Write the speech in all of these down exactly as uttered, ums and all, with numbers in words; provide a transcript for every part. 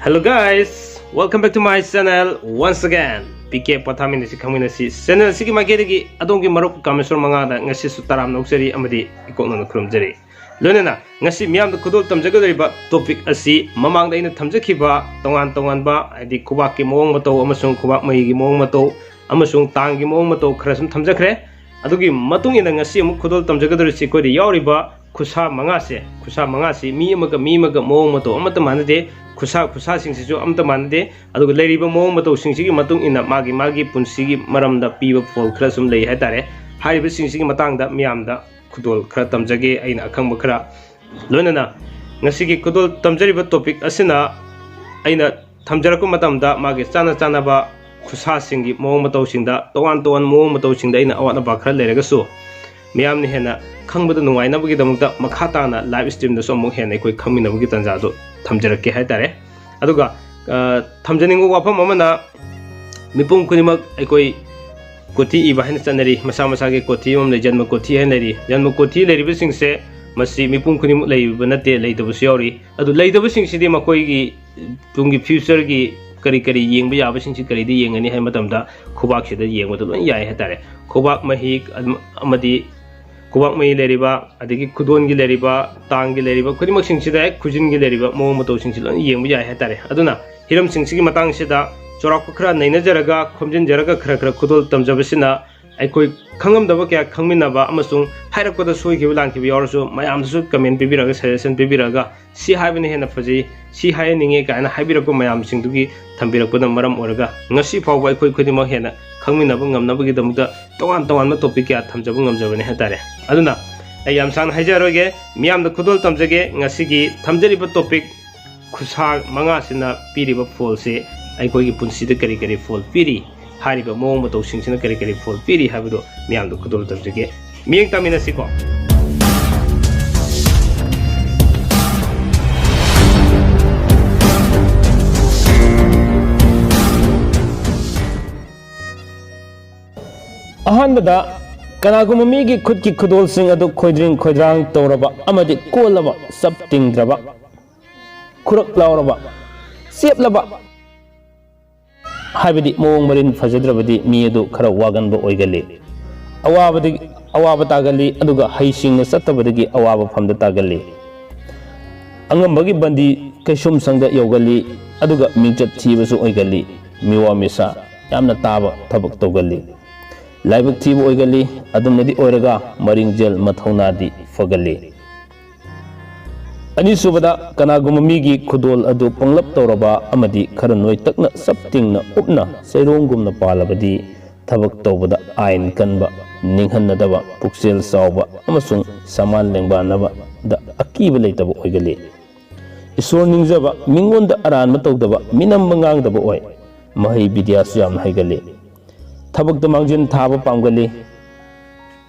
Hello guys, welcome back to my channel once again. P K ꯄꯣꯊꯥꯃꯤꯟꯅꯁꯤ ꯈꯪꯃꯤꯟꯅꯁꯤ channel ꯑꯁꯤꯒꯤ ꯃꯥꯏꯀꯩꯗꯒꯤ ꯑꯗꯣꯝꯒꯤ ꯃꯔꯨꯞ ꯀꯥꯃꯦꯁꯣꯔ ꯃꯉꯥꯗ ꯉꯁꯤꯁꯨ ꯇꯔꯥꯝꯅ ꯑꯣꯛꯆꯔꯤ ꯑꯃꯗꯤ ꯏꯀꯣꯛꯅꯅ ꯈꯨꯔꯨꯝꯖꯔꯤ꯫ ꯂꯣꯏꯅꯅ ꯉꯁꯤ ꯃꯤꯌꯥꯝꯗ ꯈꯨꯗꯣꯜ ꯇꯝꯖꯒꯗꯧꯔꯤꯕ ꯇꯣꯄꯤꯛ ꯑꯁꯤ ꯃꯃꯥꯡꯗ ꯑꯩꯅ ꯊꯝꯖꯈꯤꯕ ꯇꯣꯉꯥꯟ ꯇꯣꯉꯥꯟꯕ, ꯍꯥꯏꯗꯤ ꯈꯨꯕꯥꯛꯀꯤ ꯃꯑꯣꯡ ꯃꯇꯧ ꯑꯃꯁꯨꯡ ꯈꯨꯕꯥꯛ ꯃꯍꯤꯒꯤ ꯃꯑꯣꯡ ꯃꯇꯧ ꯑꯃꯁꯨꯡ ꯇꯥꯡꯒꯤ ꯃꯑꯣꯡ ꯃꯇꯧ ꯈꯔ ꯁꯨꯝ ꯊꯝꯖꯈ꯭ꯔꯦ꯫ ꯑꯗꯨꯒꯤ ꯃꯇꯨꯡ ꯏꯟꯅ ꯉꯁꯤ ꯑꯃꯨꯛ ꯈꯨꯗꯣꯜ ꯇꯝꯖꯒꯗꯧꯔꯤꯁꯤ ꯑꯩꯈꯣꯏꯗ ꯌꯥꯎꯔꯤꯕ ꯈꯨꯁꯥ ꯃꯉꯥꯁꯦ, ꯈꯨꯁꯥ ꯃꯉꯥꯁꯤ ꯃꯤ ꯑꯃꯒ ꯃꯤ ꯑꯃꯒ ꯃꯑꯣꯡ ꯃꯇꯧ ꯑꯃꯠꯇ ꯃꯥꯟꯅꯗꯦ꯫ ꯈꯨꯁꯥ ꯈꯨꯁꯥꯁꯤꯡꯁꯤꯁꯨ ꯑꯃꯠꯇ ꯃꯥꯟꯅꯗꯦ꯫ ꯑꯗꯨꯒ ꯂꯩꯔꯤꯕ ꯃꯑꯣꯡ ꯃꯇꯧꯁꯤꯡꯁꯤꯒꯤ ꯃꯇꯨꯡ ꯏꯟꯅ ꯃꯥꯒꯤ ꯃꯥꯒꯤ ꯄꯨꯟꯁꯤꯒꯤ ꯃꯔꯝꯗ ꯄꯤꯕ ꯐꯣꯜ ꯈꯔ ꯁꯨꯝ ꯂꯩ ꯍꯥꯏꯇꯥꯔꯦ꯫ ꯍꯥꯏꯔꯤꯕꯁꯤꯡꯁꯤꯒꯤ ꯃꯇꯥꯡꯗ ꯃꯤꯌꯥꯝꯗ ꯈꯨꯗꯣꯜ ꯈꯔ ꯇꯝꯖꯒꯦ, ꯑꯩꯅ ꯑꯈꯪꯕ ꯈꯔ꯫ ꯂꯣꯏꯅꯅ ꯉꯁꯤꯒꯤ ꯈꯨꯗꯣꯜ ꯇꯝꯖꯔꯤꯕ ꯇꯣꯄꯤꯛ ꯑꯁꯤꯅ ꯑꯩꯅ ꯊꯝꯖꯔꯛꯄ ꯃꯇꯝꯗ ꯃꯥꯒꯤ ꯆꯥꯅ ꯆꯥꯅꯕ ꯈꯨꯁꯥꯁꯤꯡꯒꯤ ꯃꯑꯣꯡ ꯃꯇꯧꯁꯤꯡꯗ ꯇꯣꯉꯥꯟ ꯇꯣꯉꯥꯟꯕ ꯃꯑꯣꯡ ꯃꯇꯧꯁꯤꯡꯗ ꯑꯩꯅ ꯑꯋꯥꯠ ꯑꯄꯥ ꯈꯔ ꯂꯩꯔꯒꯁꯨ ꯃꯤꯌꯥꯝꯅ ꯍꯦꯟꯅ ꯈꯪꯕꯗ ꯅꯨꯡꯉꯥꯏꯅꯕꯒꯤꯗꯃꯛꯇ ꯃꯈꯥ ꯇꯥꯅ ꯂꯥꯏꯚ ꯁ꯭ꯇ꯭ꯔꯤꯝꯗꯁꯨ ꯑꯃꯨꯛ ꯍꯦꯟꯅ ꯑꯩꯈꯣꯏ ꯈꯪꯃꯤꯟꯅꯕꯒꯤ ꯇꯥꯟꯖꯥꯗꯨ ꯊꯝꯖꯔꯛꯀꯦ ꯍꯥꯏꯇꯥꯔꯦ꯫ ꯑꯗꯨꯒ ꯑ, ꯊꯝꯖꯅꯤꯡꯕ ꯋꯥꯐꯝ ꯑꯃꯅ ꯃꯤꯄꯨꯝ ꯈꯨꯗꯤꯡꯃꯛ ꯑꯩꯈꯣꯏ ꯀꯣꯊꯤ ꯏꯕ ꯍꯥꯏꯅ ꯆꯠꯅꯔꯤ꯫ ꯃꯁꯥ ꯃꯁꯥꯒꯤ ꯀꯣꯊꯤ ꯑꯃ ꯂꯩ, ꯖꯟꯃ ꯀꯣꯊꯤ ꯍꯥꯏꯅ ꯂꯩꯔꯤ꯫ ꯖꯟꯃ ꯀꯣꯊꯤ ꯂꯩꯔꯤꯕꯁꯤꯡꯁꯦ ꯃꯁꯤ ꯃꯤꯄꯨꯝ ꯈꯨꯗꯤꯡꯃꯛ ꯂꯩꯕ ꯅꯠꯇꯦ, ꯂꯩꯇꯕꯁꯨ ꯌꯥꯎꯔꯤ꯫ ꯑꯗꯨ ꯂꯩꯇꯕꯁꯤꯡꯁꯤꯗꯤ ꯃꯈꯣꯏꯒꯤ ꯇꯨꯡꯒꯤ ꯐ꯭ꯌꯨꯆꯔꯒꯤ ꯀꯔꯤ ꯀꯔꯤ ꯌꯦꯡꯕ ꯌꯥꯕꯁꯤꯡꯁꯤ ꯀꯔꯤꯗ ꯌꯦꯡꯒꯅꯤ ꯍꯥꯏꯕ ꯃꯇꯝꯗ ꯈꯨꯕꯥꯛꯁꯤꯗ ꯌꯦꯡꯕꯗ ꯂꯣꯏ ꯌꯥꯏ ꯍꯥꯏꯇꯥꯔꯦ꯫ ꯈꯨꯕꯥꯛ ꯃꯍꯤ ꯑꯗꯨꯝ ꯑꯃꯗꯤ ꯈꯨꯕꯥꯛ ꯃꯍꯤ ꯂꯩꯔꯤꯕ, ꯑꯗꯒꯤ ꯈꯨꯗꯣꯟꯒꯤ ꯂꯩꯔꯤꯕ, ꯇꯥꯡꯒꯤ ꯂꯩꯔꯤꯕ ꯈꯨꯗꯤꯡꯃꯛꯁꯤꯡꯁꯤꯗ ꯍꯦꯛ ꯈꯨꯖꯤꯟꯒꯤ ꯂꯩꯔꯤꯕ ꯃꯑꯣꯡ ꯃꯇꯧꯁꯤꯡꯁꯤ ꯂꯣꯏꯅ ꯌꯦꯡꯕ ꯌꯥꯏ ꯍꯥꯏꯇꯥꯔꯦ꯫ ꯑꯗꯨꯅ ꯍꯤꯔꯝꯁꯤꯡꯁꯤꯒꯤ ꯃꯇꯥꯡꯁꯤꯗ ꯆꯥꯎꯔꯥꯛꯄ ꯈꯔ ꯅꯩꯅꯖꯔꯒ, ꯈꯣꯝꯖꯤꯟꯖꯔꯒ, ꯈꯔ ꯈꯔ ꯈꯨꯗꯣꯜ ꯇꯝꯖꯕꯁꯤꯅ ꯑꯩꯈꯣꯏ ꯈꯪꯉꯝꯗꯕ ꯀꯌꯥ ꯈꯪꯃꯤꯟꯅꯕ ꯑꯃꯁꯨꯡ ꯍꯥꯏꯔꯛꯄꯗ ꯁꯣꯏꯈꯤꯕ ꯂꯥꯟꯈꯤꯕ ꯌꯥꯎꯔꯁꯨ ꯃꯌꯥꯝꯗꯁꯨ ꯀꯃꯦꯟ ꯄꯤꯕꯤꯔꯒ, ꯁꯖꯦꯁꯟ ꯄꯤꯕꯤꯔꯒ, "ꯁꯤ ꯍꯥꯏꯕꯅ ꯍꯦꯟꯅ ꯐꯖꯩ, ꯁꯤ ꯍꯥꯏꯍꯟꯅꯤꯡꯉꯦ" ꯀꯥꯏꯅ ꯍꯥꯏꯕꯤꯔꯛꯄ ꯃꯌꯥꯝꯁꯤꯡꯗꯨꯒꯤ ꯊꯝꯕꯤꯔꯛꯄꯅ ꯃꯔꯝ ꯑꯣꯏꯔꯒ ꯉꯁꯤ ꯐꯥꯎꯕ ꯑꯩꯈꯣꯏ ꯈꯨꯗꯤꯡꯃꯛ ꯍꯦꯟꯅ ꯈꯪꯃꯤꯟꯅꯕ ꯉꯝꯅꯕꯒꯤꯗꯃꯛꯇ ꯇꯣꯉꯥꯟ ꯇꯣꯉꯥꯟꯕ ꯇꯣꯄꯤꯛ ꯀꯌꯥ ꯊꯝꯖꯕ ꯉꯝꯖꯕꯅꯤ ꯍꯥꯏꯇꯥꯔꯦ꯫ ꯑꯗꯨꯅ ꯑꯩ ꯌꯥꯝ ꯁꯥꯡꯅ ꯍꯥꯏꯖꯔꯣꯏꯒꯦ, ꯃꯤꯌꯥꯝꯗ ꯈꯨꯗꯣꯜ ꯇꯝꯖꯒꯦ꯫ ꯉꯁꯤꯒꯤ ꯊꯝꯖꯔꯤꯕ ꯇꯣꯄꯤꯛ ꯈꯨꯁꯥ ꯃꯉꯥꯁꯤꯅ ꯄꯤꯔꯤꯕ ꯐꯣꯜꯁꯦ ꯑꯩꯈꯣꯏꯒꯤ ꯄꯨꯟꯁꯤꯗ ꯀꯔꯤ ꯀꯔꯤ ꯐꯣꯜ ꯄꯤꯔꯤ, ꯍꯥꯏꯔꯤꯕ ꯃꯑꯣꯡ ꯃꯇꯧꯁꯤꯡꯁꯤꯅ ꯀꯔꯤ ꯀꯔꯤ ꯐꯣꯜ ꯄꯤꯔꯤ ꯍꯥꯏꯕꯗꯨ ꯃꯤꯌꯥꯝꯗ ꯈꯨꯗꯣꯜ ꯇꯝꯖꯒꯦ꯫ ꯃꯤꯠꯌꯦꯡ ꯇꯥꯃꯤꯟꯅꯁꯤꯀꯣ꯫ ꯑꯍꯥꯟꯕꯗ, ꯀꯅꯥꯒꯨꯝꯕ ꯃꯤꯒꯤ ꯈꯨꯠꯀꯤ ꯈꯨꯗꯣꯜꯁꯤꯡ ꯑꯗꯨ ꯈꯣꯏꯗ꯭ꯔꯤꯡ ꯈꯣꯏꯗ꯭ꯔꯥꯡ ꯇꯧꯔꯕ ꯑꯃꯗꯤ ꯀꯣꯜꯂꯕ, ꯆꯞ ꯇꯤꯡꯗ꯭ꯔꯕ, ꯈꯨꯔꯛ ꯂꯥꯎꯔꯕ, ꯆꯦꯞꯂꯕ, ꯍꯥꯏꯕꯗꯤ ꯃꯑꯣꯡ ꯃꯔꯤꯟ ꯐꯖꯗ꯭ꯔꯕꯗꯤ ꯃꯤ ꯑꯗꯨ ꯈꯔ ꯋꯥꯒꯟꯕ ꯑꯣꯏꯒꯜꯂꯤ꯫ ꯑꯋꯥꯕꯗꯒꯤ ꯑꯋꯥꯕ ꯇꯥꯒꯜꯂꯤ, ꯑꯗꯨꯒ ꯍꯩꯁꯤꯡꯅ ꯆꯠꯇꯕꯗꯒꯤ ꯑꯋꯥꯕ ꯐꯝꯗ ꯇꯥꯒꯜꯂꯤ꯫ ꯑꯉꯝꯕꯒꯤ ꯕꯟꯗꯤ ꯀꯩꯁꯨꯝꯁꯪꯗ ꯌꯧꯒꯜꯂꯤ, ꯑꯗꯨꯒ ꯃꯤꯡꯆꯠ ꯊꯤꯕꯁꯨ ꯑꯣꯏꯒꯜꯂꯤ꯫ ꯃꯤꯋꯥ ꯃꯤꯁꯥ ꯌꯥꯝꯅ ꯇꯥꯕ ꯊꯕꯛ ꯇꯧꯒꯜꯂꯤ꯫ ꯂꯥꯏꯕꯛ ꯊꯤꯕ ꯑꯣꯏꯒꯜꯂꯤ꯫ ꯑꯗꯨꯝꯅꯗꯤ ꯑꯣꯏꯔꯒ ꯃꯔꯤꯡꯖꯦꯜ ꯃꯊꯧꯅꯥꯗꯤ ꯐꯒꯜꯂꯤ꯫ ꯑꯅꯤꯁꯨꯕꯗ, ꯀꯅꯥꯒꯨꯝꯕ ꯃꯤꯒꯤ ꯈꯨꯗꯣꯜ ꯑꯗꯨ ꯄꯪꯂꯞ ꯇꯧꯔꯕ ꯑꯃꯗꯤ ꯈꯔ ꯅꯣꯏꯇꯛꯅ ꯆꯞ ꯇꯤꯡꯅ ꯎꯞꯅ ꯆꯩꯔꯣꯡꯒꯨꯝꯅ ꯄꯥꯜꯂꯕꯗꯤ ꯊꯕꯛ ꯇꯧꯕꯗ ꯑꯥꯏꯟ ꯀꯟꯕ, ꯅꯤꯡꯍꯟꯅꯗꯕ, ꯄꯨꯛꯆꯦꯜ ꯆꯥꯎꯕ ꯑꯃꯁꯨꯡ ꯁꯃꯥꯟ ꯂꯦꯡꯕꯥꯟꯅꯕꯗ ꯑꯀꯤꯕ ꯂꯩꯇꯕ ꯑꯣꯏꯒꯜꯂꯤ꯫ ꯏꯁꯣꯔ ꯅꯤꯡꯖꯕ, ꯃꯤꯉꯣꯟꯗ ꯑꯔꯥꯟꯕ ꯇꯧꯗꯕ, ꯃꯤꯅꯝꯕ ꯉꯥꯡꯗꯕ ꯑꯣꯏ꯫ ꯃꯍꯩ ꯕꯤꯗ꯭ꯌꯥꯁꯨ ꯌꯥꯝꯅ ꯍꯩꯒꯜꯂꯤ꯫ ꯊꯕꯛꯇ ꯃꯥꯡꯖꯤꯟ ꯊꯥꯕ ꯄꯥꯝꯒꯜꯂꯤ꯫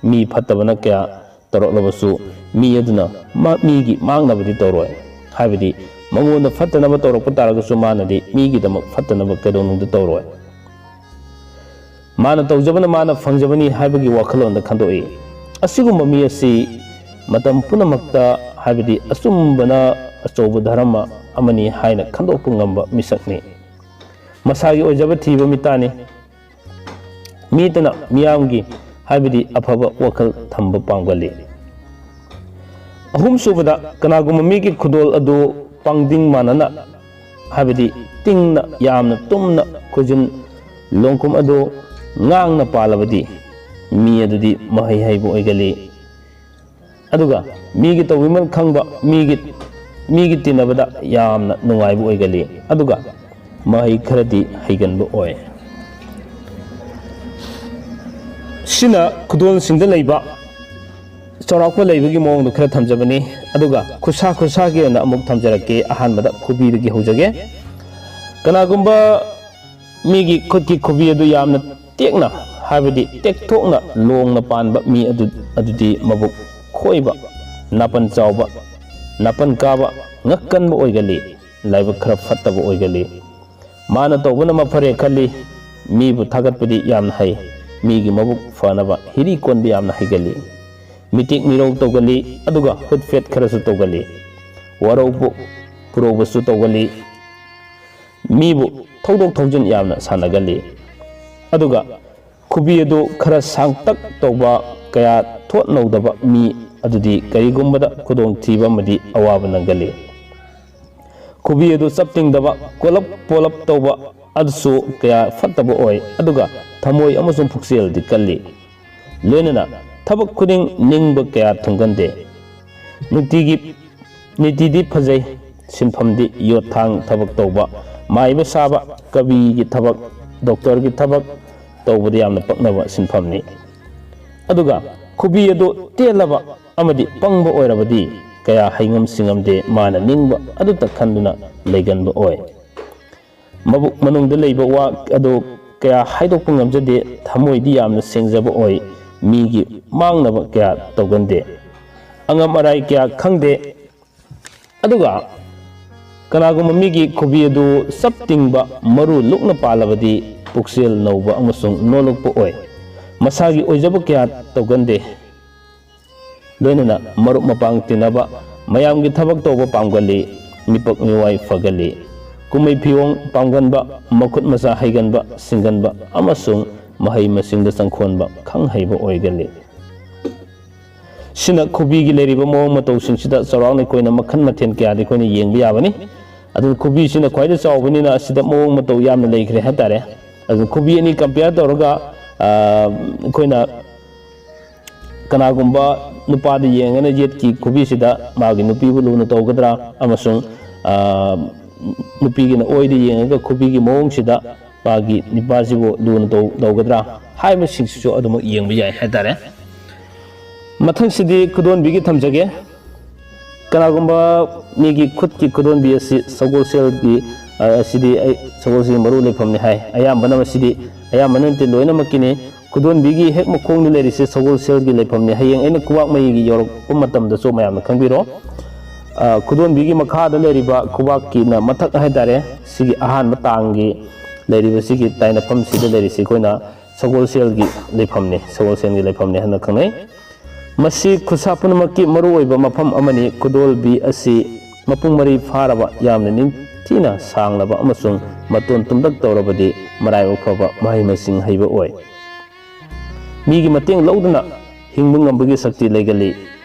ꯃꯤ ꯐꯠꯇꯕꯅ ꯀꯌꯥ ꯇꯧꯔꯛꯂꯕꯁꯨ ꯃꯤ ꯑꯗꯨꯅ ꯃꯥ-, ꯃꯤꯒꯤ ꯃꯥꯡꯅꯕꯗꯤ ꯇꯧꯔꯣꯏ꯫ ꯍꯥꯏꯕꯗꯤ ꯃꯉꯣꯟꯗ ꯐꯠꯇꯅꯕ ꯇꯧꯔꯛꯄ ꯇꯥꯔꯒꯁꯨ ꯃꯥꯅꯗꯤ ꯃꯤꯒꯤꯗꯃꯛ ꯐꯠꯇꯅꯕ ꯀꯩꯗꯧꯅꯨꯡꯗ ꯇꯧꯔꯣꯏ꯫ ꯃꯥꯅ ꯇꯧꯖꯕꯅ ꯃꯥꯅ ꯐꯪꯖꯕꯅꯤ ꯍꯥꯏꯕꯒꯤ ꯋꯥꯈꯜꯂꯣꯟꯗ ꯈꯟꯗꯣꯛꯏ꯫ ꯑꯁꯤꯒꯨꯝꯕ ꯃꯤ ꯑꯁꯤ ꯃꯇꯝ ꯄꯨꯝꯅꯃꯛꯇ, ꯍꯥꯏꯕꯗꯤ ꯑꯆꯨꯝꯕꯅ ꯑꯆꯧꯕ ꯙꯔꯃ ꯑꯃꯅꯤ ꯍꯥꯏꯅ ꯈꯟꯗꯣꯛꯄ ꯉꯝꯕ ꯃꯤꯁꯛꯅꯤ꯫ ꯃꯁꯥꯒꯤ ꯑꯣꯏꯖꯕ ꯊꯤꯕ ꯃꯤꯇꯥꯅꯤ꯫ ꯃꯤꯇꯅ ꯃꯤꯌꯥꯝꯒꯤ, ꯍꯥꯏꯕꯗꯤ ꯑꯐꯕ ꯋꯥꯈꯜ ꯊꯝꯕ ꯄꯥꯝꯒꯜꯂꯤ꯫ ꯑꯍꯨꯝꯁꯨꯕꯗ, ꯀꯅꯥꯒꯨꯝꯕ ꯃꯤꯒꯤ ꯈꯨꯗꯣꯜ ꯑꯗꯨ ꯄꯥꯡꯗꯤꯡ ꯃꯥꯟꯅꯅ, ꯍꯥꯏꯕꯗꯤ ꯇꯤꯡꯅ, ꯌꯥꯝꯅ ꯇꯨꯝꯅ ꯈꯨꯖꯤꯟ ꯂꯣꯡꯈꯨꯝ ꯑꯗꯨ ꯉꯥꯡꯅ ꯄꯥꯜꯂꯕꯗꯤ ꯃꯤ ꯑꯗꯨꯗꯤ ꯃꯍꯩ ꯍꯩꯕ ꯑꯣꯏꯒꯜꯂꯤ꯫ ꯑꯗꯨꯒ ꯃꯤꯒꯤ ꯇꯧꯕꯤꯃꯜ ꯈꯪꯕ, ꯃꯤꯒꯤ, ꯃꯤꯒꯤ ꯇꯤꯟꯅꯕꯗ ꯌꯥꯝꯅ ꯅꯨꯡꯉꯥꯏꯕ ꯑꯣꯏꯒꯜꯂꯤ꯫ ꯑꯗꯨꯒ ꯃꯍꯩ ꯈꯔꯗꯤ ꯍꯩꯒꯟꯕ ꯑꯣꯏ꯫ ꯁꯤꯅ ꯈꯨꯗꯣꯜꯁꯤꯡꯗ ꯂꯩꯕ ꯆꯥꯎꯔꯥꯛꯄ ꯂꯩꯕꯒꯤ ꯃꯑꯣꯡꯗꯣ ꯈꯔ ꯊꯝꯖꯕꯅꯤ꯫ ꯑꯗꯨꯒ ꯈꯨꯠꯁꯥ ꯈꯨꯠꯁꯥꯒꯤ ꯑꯣꯏꯅ ꯑꯃꯨꯛ ꯊꯝꯖꯔꯛꯀꯦ꯫ ꯑꯍꯥꯟꯕꯗ ꯈꯨꯕꯤꯗꯒꯤ ꯍꯧꯖꯒꯦ꯫ ꯀꯅꯥꯒꯨꯝꯕ ꯃꯤꯒꯤ ꯈꯨꯠꯀꯤ ꯈꯨꯕꯤ ꯑꯗꯨ ꯌꯥꯝꯅ ꯇꯦꯛꯅ, ꯍꯥꯏꯕꯗꯤ ꯇꯦꯛꯊꯣꯛꯅ ꯂꯣꯡꯅ ꯄꯥꯟꯕ ꯃꯤ ꯑꯗꯨ, ꯑꯗꯨꯗꯤ ꯃꯕꯨꯛ ꯈꯣꯏꯕ, ꯅꯥꯄꯟ ꯆꯥꯎꯕ, ꯅꯥꯄꯟ ꯀꯥꯕ, ꯉꯛ ꯀꯟꯕ ꯑꯣꯏꯒꯜꯂꯤ꯫ ꯂꯥꯏꯕꯛ ꯈꯔ ꯐꯠꯇꯕ ꯑꯣꯏꯒꯜꯂꯤ꯫ ꯃꯥꯅ ꯇꯧꯕꯅ ꯃꯐꯔꯦ ꯈꯜꯂꯤ꯫ ꯃꯤꯕꯨ ꯊꯥꯒꯠꯄꯗꯤ ꯌꯥꯝꯅ ꯍꯩ꯫ ꯃꯤꯒꯤ ꯃꯕꯨꯛ ꯐꯅꯕ ꯍꯤꯔꯤ ꯀꯣꯟꯕ ꯌꯥꯝꯅ ꯍꯩꯒꯜꯂꯤ꯫ ꯃꯤꯇꯦꯛ ꯃꯤꯔꯧ ꯇꯧꯒꯜꯂꯤ, ꯑꯗꯨꯒ ꯍꯨꯠꯐꯦꯠ ꯈꯔꯁꯨ ꯇꯧꯒꯜꯂꯤ꯫ ꯋꯥꯔꯧꯕ ꯄꯨꯔꯧꯕꯁꯨ ꯇꯧꯒꯜꯂꯤ꯫ ꯃꯤꯕꯨ ꯊꯧꯗꯣꯛ ꯊꯧꯖꯤꯟ ꯌꯥꯝꯅ ꯁꯥꯟꯅꯒꯜꯂꯤ꯫ ꯑꯗꯨꯒ ꯈꯨꯕꯤ ꯑꯗꯨ ꯈꯔ ꯁꯥꯡꯇꯛ ꯇꯧꯕ, ꯀꯌꯥ ꯊꯣꯠꯅꯧꯗꯕ ꯃꯤ ꯑꯗꯨꯗꯤ ꯀꯔꯤꯒꯨꯝꯕꯗ ꯈꯨꯗꯣꯡꯊꯤꯕ ꯑꯃꯗꯤ ꯑꯋꯥꯕ ꯅꯪꯒꯜꯂꯤ꯫ ꯈꯨꯕꯤ ꯑꯗꯨ ꯆꯞ ꯇꯤꯡꯗꯕ, ꯀꯣꯜꯂꯞ ꯄꯣꯂꯞ ꯇꯧꯕ ꯑꯗꯨꯁꯨ ꯀꯌꯥ ꯐꯠꯇꯕ ꯑꯣꯏ, ꯑꯗꯨꯒ ꯊꯃꯣꯏ ꯑꯃꯁꯨꯡ ꯄꯨꯛꯆꯦꯜꯗꯤ ꯀꯜꯂꯤ꯫ ꯂꯣꯏꯅꯅ ꯊꯕꯛ ꯈꯨꯗꯤꯡ ꯅꯤꯡꯕ ꯀꯌꯥ ꯊꯨꯡꯒꯟꯗꯦ꯫ ꯅꯨꯡꯇꯤꯒꯤ, ꯅꯤꯇꯤꯗꯤ ꯐꯖꯩ, ꯁꯤꯟꯐꯝꯗꯤ ꯌꯣꯠ ꯊꯥꯡ ꯊꯕꯛ ꯇꯧꯕ, ꯃꯥꯏꯕ ꯁꯥꯕ, ꯀꯕꯤꯒꯤ ꯊꯕꯛ, ꯗꯣꯛꯇꯔꯒꯤ ꯊꯕꯛ ꯇꯧꯕꯗ ꯌꯥꯝꯅ ꯄꯛꯅꯕ ꯁꯤꯟꯐꯝꯅꯤ꯫ ꯑꯗꯨꯒ ꯈꯨꯕꯤ ꯑꯗꯨ ꯇꯦꯜꯂꯕ ꯑꯃꯗꯤ ꯄꯪꯕ ꯑꯣꯏꯔꯕꯗꯤ ꯀꯌꯥ ꯍꯩꯉꯝ ꯁꯤꯡꯉꯝꯗꯦ, ꯃꯥꯅ ꯅꯤꯡꯕ ꯑꯗꯨꯇ ꯈꯟꯗꯨꯅ ꯂꯩꯒꯟꯕ ꯑꯣꯏ꯫ ꯃꯕꯨꯛ ꯃꯅꯨꯡꯗ ꯂꯩꯕ ꯋꯥ ꯑꯗꯨ ꯀꯌꯥ ꯍꯥꯏꯗꯣꯛꯄ ꯉꯝꯖꯗꯦ, ꯊꯃꯣꯏꯗꯤ ꯌꯥꯝꯅ ꯁꯦꯡꯖꯕ ꯑꯣꯏ, ꯃꯤꯒꯤ ꯃꯥꯡꯅꯕ ꯀꯌꯥ ꯇꯧꯒꯟꯗꯦ, ꯑꯉꯝ ꯑꯔꯥꯏ ꯀꯌꯥ ꯈꯪꯗꯦ꯫ ꯑꯗꯨꯒ ꯀꯅꯥꯒꯨꯝꯕ ꯃꯤꯒꯤ ꯈꯨꯕꯤ ꯑꯗꯨ ꯆꯞ ꯇꯤꯡꯕ, ꯃꯔꯨ ꯂꯨꯛꯅ ꯄꯥꯜꯂꯕꯗꯤ ꯄꯨꯛꯆꯦꯜ ꯅꯧꯕ ꯑꯃꯁꯨꯡ ꯅꯣꯂꯨꯛꯄ ꯑꯣꯏ, ꯃꯁꯥꯒꯤ ꯑꯣꯏꯖꯕ ꯀꯌꯥ ꯇꯧꯒꯟꯗꯦ꯫ ꯂꯣꯏꯅꯅ ꯃꯔꯨꯞ ꯃꯄꯥꯡ ꯇꯤꯟꯅꯕ, ꯃꯌꯥꯝꯒꯤ ꯊꯕꯛ ꯇꯧꯕ ꯄꯥꯝꯒꯜꯂꯤ, ꯃꯤꯄꯛ ꯃꯤꯋꯥꯏ ꯐꯒꯜꯂꯤ, ꯀꯨꯝꯍꯩ ꯐꯤꯌꯣꯡ ꯄꯥꯝꯒꯟꯕ, ꯃꯈꯨꯠ ꯃꯁꯥ ꯍꯩꯒꯟꯕ, ꯁꯤꯡꯒꯟꯕ ꯑꯃꯁꯨꯡ ꯃꯍꯩ ꯃꯁꯤꯡꯗ ꯆꯪꯈꯣꯟꯕ, ꯈꯪ ꯍꯩꯕ ꯑꯣꯏꯒꯜꯂꯤ꯫ ꯁꯤꯅ ꯈꯨꯕꯤꯒꯤ ꯂꯩꯔꯤꯕ ꯃꯑꯣꯡ ꯃꯇꯧꯁꯤꯡꯁꯤꯗ ꯆꯥꯎꯔꯥꯛꯅ ꯑꯩꯈꯣꯏꯅ ꯃꯈꯜ ꯃꯊꯦꯜ ꯀꯌꯥꯗꯤ ꯑꯩꯈꯣꯏꯅ ꯌꯦꯡꯕ ꯌꯥꯕꯅꯤ꯫ ꯑꯗꯨꯅ ꯈꯨꯕꯤꯁꯤꯅ ꯈ꯭ꯋꯥꯏꯗꯒꯤ ꯆꯥꯎꯕꯅꯤꯅ ꯑꯁꯤꯗ ꯃꯑꯣꯡ ꯃꯇꯧ ꯌꯥꯝꯅ ꯂꯩꯈ꯭ꯔꯦ ꯍꯥꯏꯇꯥꯔꯦ꯫ ꯑꯗꯨ ꯈꯨꯕꯤ ꯑꯅꯤ compare ꯇꯧꯔꯒ, ꯑ, ꯑꯩꯈꯣꯏꯅ ꯀꯅꯥꯒꯨꯝꯕ ꯅꯨꯄꯥꯗ ꯌꯦꯡꯉꯒꯅ ꯌꯦꯠꯀꯤ ꯈꯨꯕꯤꯁꯤꯗ ꯃꯥꯒꯤ ꯅꯨꯄꯤꯕꯨ ꯂꯨꯅ ꯇꯧꯒꯗ꯭ꯔꯥ ꯑꯃꯁꯨꯡ, ꯑ, ꯅꯨꯄꯤꯒꯤꯅ ꯑꯣꯏꯗ ꯌꯦꯡꯉꯒ ꯈꯨꯕꯤꯒꯤ ꯃꯑꯣꯡꯁꯤꯗ ꯃꯥꯒꯤ ꯅꯨꯄꯥꯁꯤꯕꯨ ꯂꯨꯅ ꯇꯧ-, ꯇꯧꯒꯗ꯭ꯔꯥ ꯍꯥꯏꯕꯁꯤꯡꯁꯤꯁꯨ ꯑꯗꯨꯃꯛ ꯌꯦꯡꯕ ꯌꯥꯏ ꯍꯥꯏꯇꯥꯔꯦ꯫ ꯃꯊꯪꯁꯤꯗꯤ ꯈꯨꯗꯣꯟꯕꯤꯒꯤ ꯊꯝꯖꯒꯦ꯫ ꯀꯅꯥꯒꯨꯝꯕ ꯃꯤꯒꯤ ꯈꯨꯠꯀꯤ ꯈꯨꯗꯣꯟꯕꯤ ꯑꯁꯤ ꯁꯒꯣꯜꯁꯦꯜꯒꯤ, ꯑ, ꯑꯁꯤꯗꯤ ꯑꯩ ꯁꯒꯣꯜꯁꯦꯜꯒꯤ ꯃꯔꯨ ꯂꯩꯐꯝꯅꯤ ꯍꯥꯏ꯫ ꯑꯌꯥꯝꯕꯅ ꯃꯁꯤꯗꯤ, ꯑꯌꯥꯝꯕꯅ ꯅꯠꯇꯦ, ꯂꯣꯏꯅꯃꯛꯀꯤꯅꯤ꯫ ꯈꯨꯗꯣꯟꯕꯤꯒꯤ ꯍꯦꯛ ꯃꯈꯣꯡꯗ ꯂꯩꯔꯤꯁꯦ ꯁꯒꯣꯜꯁꯦꯜꯒꯤ ꯂꯩꯐꯝꯅꯤ꯫ ꯍꯌꯦꯡ ꯑꯩꯅ ꯈꯨꯕꯥꯛ ꯃꯌꯤꯒꯤ ꯌꯧꯔꯛꯄ ꯃꯇꯝꯗꯁꯨ ꯃꯌꯥꯝꯅ ꯈꯪꯕꯤꯔꯣ꯫ ꯑ, ꯈꯨꯗꯣꯟꯕꯤꯒꯤ ꯃꯈꯥꯗ ꯂꯩꯔꯤꯕ ꯈꯨꯕꯥꯛꯀꯤꯅ ꯃꯊꯛ ꯍꯥꯏꯇꯥꯔꯦ, ꯁꯤꯒꯤ ꯑꯍꯥꯟꯕ ꯇꯥꯡꯒꯤ ꯂꯩꯔꯤꯕ ꯁꯤꯒꯤ ꯇꯥꯏꯅꯐꯝꯁꯤꯗ ꯂꯩꯔꯤꯁꯤ ꯑꯩꯈꯣꯏꯅ ꯁꯒꯣꯜꯁꯦꯜꯒꯤ ꯂꯩꯐꯝꯅꯤ, ꯁꯒꯣꯜꯁꯦꯜꯒꯤ ꯂꯩꯐꯝꯅꯤ ꯍꯥꯏꯅ ꯈꯪꯅꯩ꯫ ꯃꯁꯤ ꯈꯨꯠꯁꯥ ꯄꯨꯝꯅꯃꯛꯀꯤ ꯃꯔꯨꯑꯣꯏꯕ ꯃꯐꯝ ꯑꯃꯅꯤ꯫ ꯈꯨꯗꯣꯜꯕꯤ ꯑꯁꯤ ꯃꯄꯨꯡ ꯃꯔꯩ ꯐꯥꯔꯕ, ꯌꯥꯝꯅ ꯅꯤꯡ-, ꯊꯤꯅ ꯁꯥꯡꯂꯕ ꯑꯃꯁꯨꯡ ꯃꯇꯣꯟ ꯇꯨꯝꯂꯛ ꯇꯧꯔꯕꯗꯤ ꯃꯔꯥꯏꯕꯛ ꯐꯕ ꯃꯍꯩ ꯃꯁꯤꯡ ꯍꯩꯕ ꯑꯣꯏ꯫ ꯃꯤꯒꯤ ꯃꯇꯦꯡ ꯂꯧꯗꯨꯅ ꯍꯤꯡꯕ ꯉꯝꯕꯒꯤ ꯁꯛꯇꯤ ꯂꯩꯒꯜꯂꯤ꯫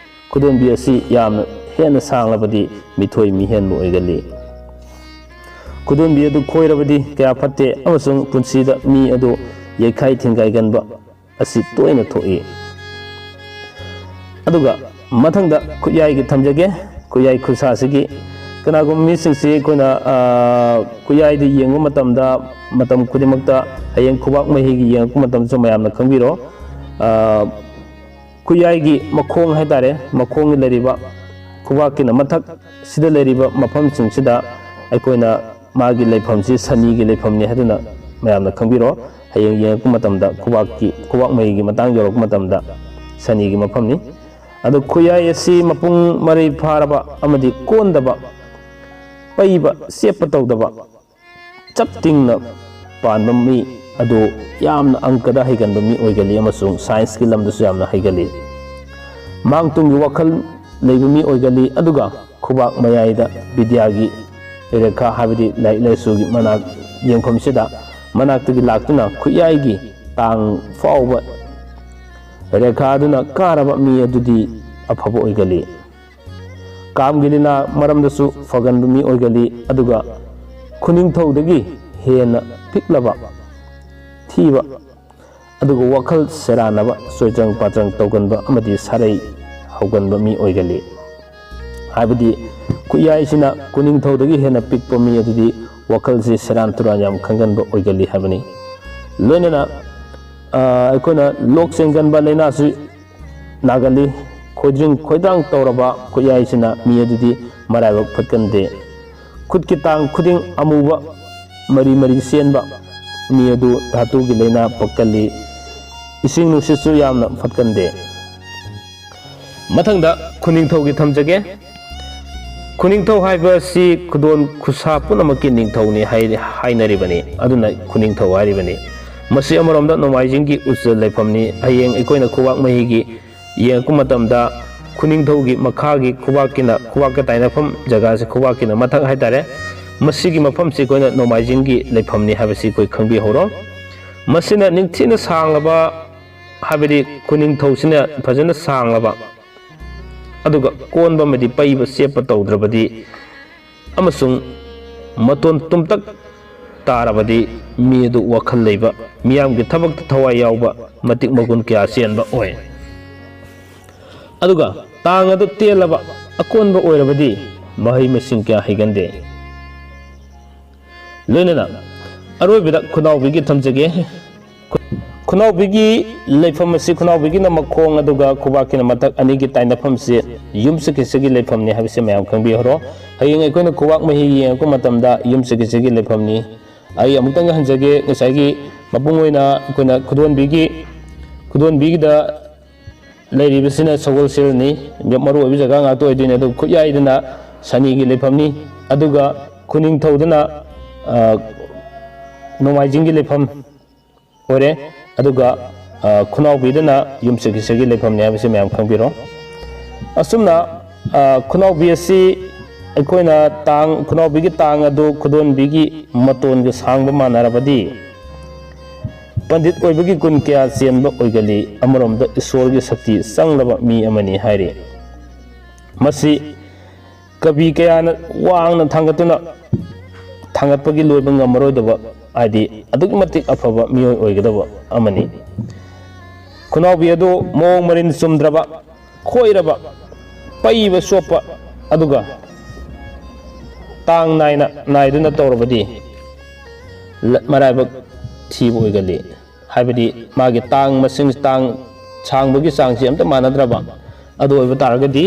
ꯈꯨꯗꯣꯝꯕꯤ ꯑꯁꯤ ꯌꯥꯝꯅ ꯍꯦꯟꯅ ꯁꯥꯡꯂꯕꯗꯤ ꯃꯤꯊꯣꯏ ꯃꯤꯍꯦꯟꯕ ꯑꯣꯏꯒꯜꯂꯤ꯫ ꯈꯨꯗꯣꯝꯕꯤ ꯑꯗꯨ ꯈꯣꯏꯔꯕꯗꯤ ꯀꯌꯥ ꯐꯠꯇꯦ ꯑꯃꯁꯨꯡ ꯄꯨꯟꯁꯤꯗ ꯃꯤ ꯑꯗꯨ ꯌꯩꯈꯥꯏ ꯊꯤꯟꯒꯥꯏꯒꯟꯕ ꯑꯁꯤ ꯇꯣꯏꯅ ꯊꯣꯛꯏ꯫ ꯑꯗꯨꯒ ꯃꯊꯪꯗ ꯈꯨꯠꯌꯥꯏꯒꯤ ꯊꯝꯖꯒꯦ꯫ ꯈꯨꯠꯌꯥꯏ ꯈꯨꯠꯁꯥꯁꯤꯒꯤ ꯀꯅꯥꯒꯨꯝꯕ ꯃꯤꯁꯤꯡꯁꯤ ꯑꯩꯈꯣꯏꯅ, ꯑ, ꯈꯨꯠꯌꯥꯏꯗ ꯌꯦꯡꯕ ꯃꯇꯝꯗ, ꯃꯇꯝ ꯈꯨꯗꯤꯡꯃꯛꯇ ꯍꯌꯦꯡ ꯈꯨꯕꯥꯛ ꯃꯍꯤꯒꯤ ꯌꯦꯡꯉꯛꯄ ꯃꯇꯝꯗꯁꯨ ꯃꯌꯥꯝꯅ ꯈꯪꯕꯤꯔꯣ꯫ ꯑ, ꯈꯨꯠꯌꯥꯏꯒꯤ ꯃꯈꯣꯡ ꯍꯥꯏꯇꯥꯔꯦ, ꯃꯈꯣꯡꯒꯤ ꯂꯩꯔꯤꯕ ꯈꯨꯕꯥꯛꯀꯤꯅ ꯃꯊꯛ ꯁꯤꯗ ꯂꯩꯔꯤꯕ ꯃꯐꯝꯁꯤꯡꯁꯤꯗ ꯑꯩꯈꯣꯏꯅ ꯃꯥꯒꯤ ꯂꯩꯐꯝꯁꯤ ꯁꯅꯤꯒꯤ ꯂꯩꯐꯝꯅꯤ ꯍꯥꯏꯗꯨꯅ ꯃꯌꯥꯝꯅ ꯈꯪꯕꯤꯔꯣ꯫ ꯍꯌꯦꯡ ꯌꯦꯡꯉꯛꯄ ꯃꯇꯝꯗ ꯈꯨꯕꯥꯛꯀꯤ, ꯈꯨꯕꯥꯛ ꯃꯍꯤꯒꯤ ꯃꯇꯥꯡ ꯌꯧꯔꯛꯄ ꯃꯇꯝꯗ ꯁꯅꯤꯒꯤ ꯃꯐꯝꯅꯤ꯫ ꯑꯗꯣ ꯈꯨꯌꯥꯏ ꯑꯁꯤ ꯃꯄꯨꯡ ꯃꯔꯩ ꯐꯥꯔꯕ ꯑꯃꯗꯤ ꯀꯣꯟꯗꯕ, ꯄꯩꯕ, ꯆꯦꯞꯄ ꯇꯧꯗꯕ, ꯆꯞ ꯇꯤꯡꯅ ꯄꯥꯟꯕ ꯃꯤ ꯑꯗꯨ ꯌꯥꯝꯅ ꯑꯪꯀꯗ ꯍꯩꯒꯟꯕ ꯃꯤ ꯑꯣꯏꯒꯜꯂꯤ ꯑꯃꯁꯨꯡ ꯁꯥꯏꯟꯁꯀꯤ ꯂꯝꯗꯁꯨ ꯌꯥꯝꯅ ꯍꯩꯒꯜꯂꯤ꯫ ꯃꯥꯡ ꯇꯨꯡꯒꯤ ꯋꯥꯈꯜ ꯂꯩꯕ ꯃꯤ ꯑꯣꯏꯒꯜꯂꯤ, ꯑꯗꯨꯒ ꯈꯨꯕꯥꯛ ꯃꯌꯥꯏꯗ ꯕꯤꯗ꯭ꯌꯥꯒꯤ ꯔꯦꯈꯥ, ꯍꯥꯏꯕꯗꯤ ꯂꯥꯏꯔꯤꯛ ꯂꯥꯏꯁꯨꯒꯤ ꯃꯅꯥꯛ ꯌꯦꯡꯐꯝꯁꯤꯗ ꯃꯅꯥꯛꯇꯒꯤ ꯂꯥꯛꯇꯨꯅ ꯈꯨꯠꯌꯥꯏꯒꯤ ꯇꯥꯡ ꯐꯥꯎꯕ ꯔꯦꯈꯥ ꯑꯗꯨꯅ ꯀꯥꯔꯕ ꯃꯤ ꯑꯗꯨꯗꯤ ꯑꯐꯕ ꯑꯣꯏꯒꯜꯂꯤ꯫ ꯀꯥꯝꯒꯤ ꯂꯤꯂꯥ ꯃꯔꯝꯗꯁꯨ ꯐꯒꯟꯕ ꯃꯤ ꯑꯣꯏꯒꯜꯂꯤ, ꯑꯗꯨꯒ ꯈꯨꯅꯤꯡꯊꯧꯗꯒꯤ ꯍꯦꯟꯅ ꯄꯤꯛꯂꯕ, ꯊꯤꯕ, ꯑꯗꯨꯒ ꯋꯥꯈꯜ ꯁꯦꯔꯥꯟꯅꯕ, ꯆꯣꯏꯆꯪ ꯄꯥꯆꯪ ꯇꯧꯒꯟꯕ ꯑꯃꯗꯤ ꯁꯥꯔꯩ ꯍꯧꯒꯟꯕ ꯃꯤ ꯑꯣꯏꯒꯜꯂꯤ꯫ ꯍꯥꯏꯕꯗꯤ ꯈꯨꯠꯌꯥꯏꯁꯤꯅ ꯈꯨꯅꯤꯡꯊꯧꯗꯒꯤ ꯍꯦꯟꯅ ꯄꯤꯛꯄ ꯃꯤ ꯑꯗꯨꯗꯤ ꯋꯥꯈꯜꯁꯤ ꯁꯦꯔꯥꯟ ꯇꯨꯔꯥꯟ ꯌꯥꯝ ꯈꯟꯒꯟꯕ ꯑꯣꯏꯒꯜꯂꯤ ꯍꯥꯏꯕꯅꯤ꯫ ꯂꯣꯏꯅꯅ, ꯑ, ꯑꯩꯈꯣꯏꯅ ꯂꯣꯛ ꯆꯦꯟꯒꯟꯕ ꯂꯥꯏꯅꯥꯁꯨ ꯅꯥꯒꯜꯂꯤ꯫ ꯈꯣꯏꯗ꯭ꯔꯤꯡ ꯈꯣꯏꯗ꯭ꯔꯥꯡ ꯇꯧꯔꯕ ꯈꯨꯠꯌꯥꯏꯁꯤꯅ ꯃꯤ ꯑꯗꯨꯗꯤ ꯃꯔꯥꯏꯕꯛ ꯐꯠꯀꯟꯗꯦ꯫ ꯈꯨꯠꯀꯤ ꯇꯥꯡ ꯈꯨꯗꯤꯡ ꯑꯃꯨꯕ ꯃꯔꯤ ꯃꯔꯤ ꯆꯦꯟꯕ ꯃꯤ ꯑꯗꯨ ꯙꯥꯇꯨꯒꯤ ꯂꯥꯏꯅꯥ ꯄꯛꯀꯜꯂꯤ꯫ ꯏꯁꯤꯡ ꯅꯨꯡꯁꯤꯠꯁꯨ ꯌꯥꯝꯅ ꯐꯠꯀꯟꯗꯦ꯫ ꯃꯊꯪꯗ ꯈꯨꯅꯤꯡꯊꯧꯒꯤ ꯊꯝꯖꯒꯦ꯫ ꯈꯨꯅꯤꯡꯊꯧ ꯍꯥꯏꯕ ꯑꯁꯤ ꯈꯨꯗꯣꯟ ꯈꯨꯁꯥ ꯄꯨꯝꯅꯃꯛꯀꯤ ꯅꯤꯡꯊꯧꯅꯤ ꯍꯥꯏ-, ꯍꯥꯏꯅꯔꯤꯕꯅꯤ꯫ ꯑꯗꯨꯅ ꯈꯨꯅꯤꯡꯊꯧ ꯍꯥꯏꯔꯤꯕꯅꯤ꯫ ꯃꯁꯤ ꯑꯃꯔꯣꯝꯗ ꯅꯣꯡꯃꯥꯏꯖꯤꯡꯒꯤ ꯎꯆ ꯂꯩꯐꯝꯅꯤ꯫ ꯍꯌꯦꯡ ꯑꯩꯈꯣꯏꯅ ꯈꯨꯕꯥꯛ ꯃꯍꯤꯒꯤ ꯌꯦꯡꯉꯛꯄ ꯃꯇꯝꯗ ꯈꯨꯅꯤꯡꯊꯧꯒꯤ ꯃꯈꯥꯒꯤ ꯈꯨꯕꯥꯛꯀꯤꯅ, ꯈꯨꯕꯥꯛꯀ ꯇꯥꯏꯅꯐꯝ ꯖꯒꯥꯁꯤ ꯈꯨꯕꯥꯛꯀꯤꯅ ꯃꯊꯛ ꯍꯥꯏꯇꯥꯔꯦ꯫ ꯃꯁꯤꯒꯤ ꯃꯐꯝꯁꯤ ꯑꯩꯈꯣꯏꯅ ꯅꯣꯡꯃꯥꯏꯖꯤꯡꯒꯤ ꯂꯩꯐꯝꯅꯤ ꯍꯥꯏꯕꯁꯤ ꯑꯩꯈꯣꯏ ꯈꯪꯕꯤꯍꯧꯔꯣ꯫ ꯃꯁꯤꯅ ꯅꯤꯡꯊꯤꯅ ꯁꯥꯡꯂꯕ, ꯍꯥꯏꯕꯗꯤ ꯈꯨꯅꯤꯡꯊꯧꯁꯤꯅ ꯐꯖꯅ ꯁꯥꯡꯂꯕ, ꯑꯗꯨꯒ ꯀꯣꯟꯕ ꯑꯃꯗꯤ ꯄꯩꯕ ꯆꯦꯠꯄ ꯇꯧꯗ꯭ꯔꯕꯗꯤ ꯑꯃꯁꯨꯡ ꯃꯇꯣꯟ ꯇꯨꯝꯇꯛ ꯇꯥꯔꯕꯗꯤ ꯃꯤ ꯑꯗꯨ ꯋꯥꯈꯜ ꯂꯩꯕ, ꯃꯤꯌꯥꯝꯒꯤ ꯊꯕꯛꯇ ꯊꯋꯥꯏ ꯌꯥꯎꯕ, ꯃꯇꯤꯛ ꯃꯒꯨꯟ ꯀꯌꯥ ꯆꯦꯟꯕ ꯑꯣꯏ꯫ ꯑꯗꯨꯒ ꯇꯥꯡ ꯑꯗꯨ ꯇꯦꯜꯂꯕ, ꯑꯀꯣꯟꯕ ꯑꯣꯏꯔꯕꯗꯤ ꯃꯍꯩ ꯃꯁꯤꯡ ꯀꯌꯥ ꯍꯩꯒꯟꯗꯦ꯫ ꯂꯣꯏꯅꯅ ꯑꯔꯣꯏꯕꯗ ꯈꯨꯅꯥꯎꯕꯤꯒꯤ ꯊꯝꯖꯒꯦ꯫ ꯈꯨꯅꯥꯎꯕꯤꯒꯤ ꯂꯩꯐꯝ ꯑꯁꯤ ꯈꯨꯅꯥꯎꯕꯤꯒꯤꯅ ꯃꯈꯣꯡ ꯑꯗꯨꯒ ꯈꯨꯕꯥꯛꯀꯤꯅ ꯃꯊꯛ ꯑꯅꯤꯒꯤ ꯇꯥꯏꯅꯐꯝꯁꯤ ꯌꯨꯝꯁꯀꯩꯁꯒꯤ ꯂꯩꯐꯝꯅꯤ ꯍꯥꯏꯕꯁꯤ ꯃꯌꯥꯝ ꯈꯪꯕꯤꯍꯧꯔꯣ꯫ ꯍꯌꯦꯡ ꯑꯩꯈꯣꯏꯅ ꯈꯨꯕꯥꯛ ꯃꯍꯤ ꯌꯦꯡꯉꯛꯄ ꯃꯇꯝꯗ ꯌꯨꯝꯁꯀꯩꯁꯒꯤ ꯂꯩꯐꯝꯅꯤ꯫ ꯑꯩ ꯑꯃꯨꯛꯇꯪꯒ ꯍꯟꯖꯒꯦ, ꯉꯁꯥꯏꯒꯤ ꯃꯄꯨꯡ ꯑꯣꯏꯅ ꯑꯩꯈꯣꯏꯅ ꯈꯨꯗꯣꯟꯕꯤꯒꯤ, ꯈꯨꯗꯣꯟꯕꯤꯒꯤꯗ ꯂꯩꯔꯤꯕꯁꯤꯅ ꯁꯒꯣꯜꯁꯦꯜꯅꯤ, ꯃꯔꯨ ꯑꯣꯏꯕ ꯖꯒꯥ ꯉꯥꯛꯇ ꯑꯣꯏꯗꯣꯏꯅꯤ꯫ ꯑꯗꯨꯒ ꯈꯨꯠꯌꯥꯏꯗꯅ ꯁꯅꯤꯒꯤ ꯂꯩꯐꯝꯅꯤ, ꯑꯗꯨꯒ ꯈꯨꯅꯤꯡꯊꯧꯗꯅ, ꯑ, ꯅꯣꯡꯃꯥꯏꯖꯤꯡꯒꯤ ꯂꯩꯐꯝ ꯑꯣꯏꯔꯦ, ꯑꯗꯨꯒ, ꯑ, ꯈꯨꯅꯥꯎꯕꯤꯗꯅ ꯌꯨꯝꯁꯀꯩꯁꯒꯤ ꯂꯩꯐꯝꯅꯤ ꯍꯥꯏꯕꯁꯤ ꯃꯌꯥꯝ ꯈꯪꯕꯤꯔꯣ꯫ ꯑꯁꯨꯝꯅ, ꯑ, ꯈꯨꯅꯥꯎꯕꯤ ꯑꯁꯤ ꯑꯩꯈꯣꯏꯅ ꯇꯥꯡ, ꯈꯨꯅꯥꯎꯕꯤꯒꯤ ꯇꯥꯡ ꯑꯗꯨ ꯈꯨꯗꯣꯟꯕꯤꯒꯤ ꯃꯇꯣꯟꯒ ꯁꯥꯡꯕ ꯃꯥꯟꯅꯔꯕꯗꯤ ꯄꯟꯗꯤꯠ ꯑꯣꯏꯕꯒꯤ ꯒꯨꯟ ꯀꯌꯥ ꯆꯦꯟꯕ ꯑꯣꯏꯒꯜꯂꯤ꯫ ꯑꯃꯔꯣꯝꯗ ꯏꯁꯣꯔꯒꯤ ꯁꯛꯇꯤ ꯆꯪꯂꯕ ꯃꯤ ꯑꯃꯅꯤ ꯍꯥꯏꯔꯤ꯫ ꯃꯁꯤ ꯀꯕꯤ ꯀꯌꯥꯅ ꯋꯥꯡꯅ ꯊꯥꯡꯒꯠꯇꯨꯅ ꯊꯥꯡꯒꯠꯄꯒꯤ ꯂꯣꯏꯕ ꯉꯝꯃꯔꯣꯏꯗꯕ, ꯍꯥꯏꯗꯤ ꯑꯗꯨꯛꯀꯤ ꯃꯇꯤꯛ ꯑꯐꯕ ꯃꯤꯑꯣꯏ ꯑꯣꯏꯒꯗꯕ ꯑꯃꯅꯤ꯫ ꯈꯨꯅꯥꯎꯕꯤ ꯑꯗꯨ ꯃꯑꯣꯡ ꯃꯔꯤꯟ ꯆꯨꯝꯗ꯭ꯔꯕ, ꯈꯣꯏꯔꯕ, ꯄꯩꯕ ꯆꯣꯞꯄ, ꯑꯗꯨꯒ ꯇꯥꯡ ꯅꯥꯏꯅ ꯅꯥꯏꯗꯨꯅ ꯇꯧꯔꯕꯗꯤ ꯂ-, ꯃꯔꯥꯏꯕꯛ ꯊꯤꯕ ꯑꯣꯏꯒꯜꯂꯤ꯫ ꯍꯥꯏꯕꯗꯤ ꯃꯥꯒꯤ ꯇꯥꯡ ꯃꯁꯤꯡ, ꯇꯥꯡ ꯁꯥꯡꯕꯒꯤ ꯆꯥꯡꯁꯤ ꯑꯝꯇ ꯃꯥꯟꯅꯗ꯭ꯔꯕ ꯑꯗꯨ ꯑꯣꯏꯕ ꯇꯥꯔꯒꯗꯤ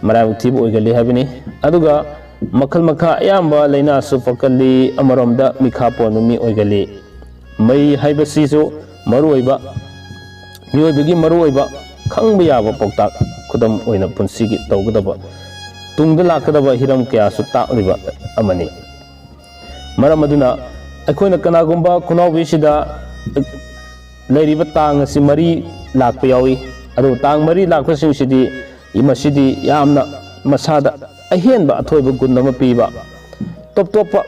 ꯃꯔꯥꯏꯕꯛ ꯊꯤꯕ ꯑꯣꯏꯒꯜꯂꯤ ꯍꯥꯏꯕꯅꯤ꯫ ꯑꯗꯨꯒ ꯃꯈꯜ ꯃꯈꯥ ꯑꯌꯥꯝꯕ ꯂꯥꯏꯅꯥꯁꯨ ꯄꯛꯀꯜꯂꯤ, ꯑꯃꯔꯣꯝꯗ ꯃꯤꯈꯥ ꯄꯣꯟꯕ ꯃꯤ ꯑꯣꯏꯒꯜꯂꯤ꯫ ꯃꯩ ꯍꯥꯏꯕꯁꯤꯁꯨ ꯃꯔꯨꯑꯣꯏꯕ, ꯃꯤꯑꯣꯏꯕꯒꯤ ꯃꯔꯨꯑꯣꯏꯕ ꯈꯪꯕ ꯌꯥꯕ ꯄꯥꯎꯇꯥꯛ, ꯈꯨꯗꯝ ꯑꯣꯏꯅ ꯄꯨꯟꯁꯤꯒꯤ ꯇꯧꯒꯗꯕ, ꯇꯨꯡꯗ ꯂꯥꯛꯀꯗꯕ ꯍꯤꯔꯝ ꯀꯌꯥꯁꯨ ꯇꯥꯛꯂꯤꯕ ꯑꯃꯅꯤ꯫ ꯃꯔꯝ ꯑꯗꯨꯅ ꯑꯩꯈꯣꯏꯅ ꯀꯅꯥꯒꯨꯝꯕ ꯈꯨꯅꯥꯎꯕꯤꯁꯤꯗ ꯂꯩꯔꯤꯕ ꯇꯥꯡ ꯑꯁꯤ ꯃꯔꯤ ꯂꯥꯛꯄ ꯌꯥꯎꯏ꯫ ꯑꯗꯨꯕꯨ ꯇꯥꯡ ꯃꯔꯤ ꯂꯥꯛꯄꯁꯤꯡꯁꯤꯗꯤ, ꯃꯁꯤꯗꯤ ꯌꯥꯝꯅ ꯃꯁꯥꯗ ꯑꯍꯦꯟꯕ ꯑꯊꯣꯏꯕ ꯒꯨꯟ ꯑꯃ ꯄꯤꯕ, ꯇꯣꯞ ꯇꯣꯞꯄ,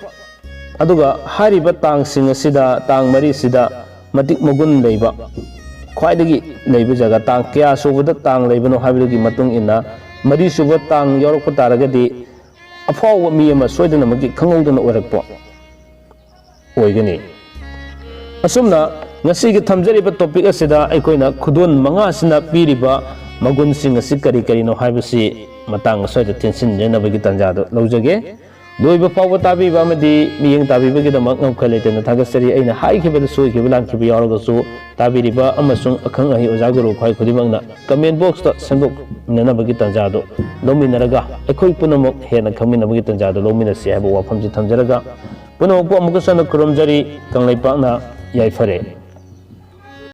ꯑꯗꯨꯒ ꯍꯥꯏꯔꯤꯕ ꯇꯥꯡꯁꯤꯡ ꯑꯁꯤꯗ, ꯇꯥꯡ ꯃꯔꯤꯁꯤꯗ ꯃꯇꯤꯛ ꯃꯒꯨꯟ ꯂꯩꯕ, ꯈ꯭ꯋꯥꯏꯗꯒꯤ ꯂꯩꯕ ꯖꯒꯥ, ꯇꯥꯡ ꯀꯌꯥ ꯁꯨꯕꯗ ꯇꯥꯡ ꯂꯩꯕꯅꯣ ꯍꯥꯏꯕꯗꯨꯒꯤ ꯃꯇꯨꯡ ꯏꯟꯅ, ꯃꯔꯤꯁꯨꯕ ꯇꯥꯡ ꯌꯥꯎꯔꯛꯄ ꯇꯥꯔꯒꯗꯤ ꯑꯐꯥꯎꯕ ꯃꯤ ꯑꯃ ꯁꯣꯏꯗꯅꯃꯛꯀꯤ ꯈꯪꯍꯧꯗꯅ ꯑꯣꯏꯔꯛꯄ ꯑꯣꯏꯒꯅꯤ꯫ ꯑꯁꯨꯝꯅ ꯉꯁꯤꯒꯤ ꯊꯝꯖꯔꯤꯕ topic ꯑꯁꯤꯗ ꯑꯩꯈꯣꯏꯅ ꯈꯨꯗꯣꯜ ꯃꯉꯥꯁꯤꯅ ꯄꯤꯔꯤꯕ ꯃꯒꯨꯟꯁꯤꯡ ꯑꯁꯤ ꯀꯔꯤ ꯀꯔꯤꯅꯣ ꯍꯥꯏꯕꯁꯤ ꯃꯇꯥꯡ ꯑꯁ꯭ꯋꯥꯏꯗ ꯇꯦꯟꯁꯤꯟꯖꯅꯕꯒꯤ ꯇꯥꯟꯖꯥꯗꯨ ꯂꯧꯖꯒꯦ꯫ ꯂꯣꯏꯕ ꯐꯥꯎꯕ ꯇꯥꯕꯤꯕ ꯑꯃꯗꯤ ꯃꯤꯠꯌꯦꯡ ꯇꯥꯕꯤꯕꯒꯤꯗꯃꯛ ꯉꯝꯈꯩ ꯂꯩꯇꯅ ꯊꯥꯒꯠꯆꯔꯤ꯫ ꯑꯩꯅ ꯍꯥꯏꯈꯤꯕꯗ ꯁꯣꯏꯈꯤꯕ ꯂꯥꯟꯈꯤꯕ ꯌꯥꯎꯔꯒꯁꯨ, ꯇꯥꯕꯤꯔꯤꯕ ꯑꯃꯁꯨꯡ ꯑꯈꯪ ꯑꯍꯩ ꯑꯣꯖꯥ ꯒꯨꯔꯨ ꯈ꯭ꯋꯥꯏ ꯈꯨꯗꯤꯡꯃꯛꯅ comment box ꯇ ꯁꯦꯝꯗꯣꯛꯃꯤꯟꯅꯅꯕꯒꯤ ꯇꯥꯟꯖꯥꯗꯨ ꯂꯧꯃꯤꯟꯅꯔꯒ, ꯑꯩꯈꯣꯏ ꯄꯨꯝꯅꯃꯛ ꯍꯦꯟꯅ ꯈꯪꯃꯤꯟꯅꯕꯒꯤ ꯇꯥꯟꯖꯥꯗꯨ ꯂꯧꯃꯤꯟꯅꯁꯤ ꯍꯥꯏꯕ ꯋꯥꯐꯝꯁꯤ ꯊꯝꯖꯔꯒ, ꯄꯨꯝꯅꯃꯛꯄꯨ ꯑꯃꯨꯛꯀ ꯍꯟꯅ ꯈꯨꯔꯨꯝꯖꯔꯤ꯫ ꯀꯪꯂꯩꯄꯥꯛꯅ ꯌꯥꯏꯐꯔꯦ꯫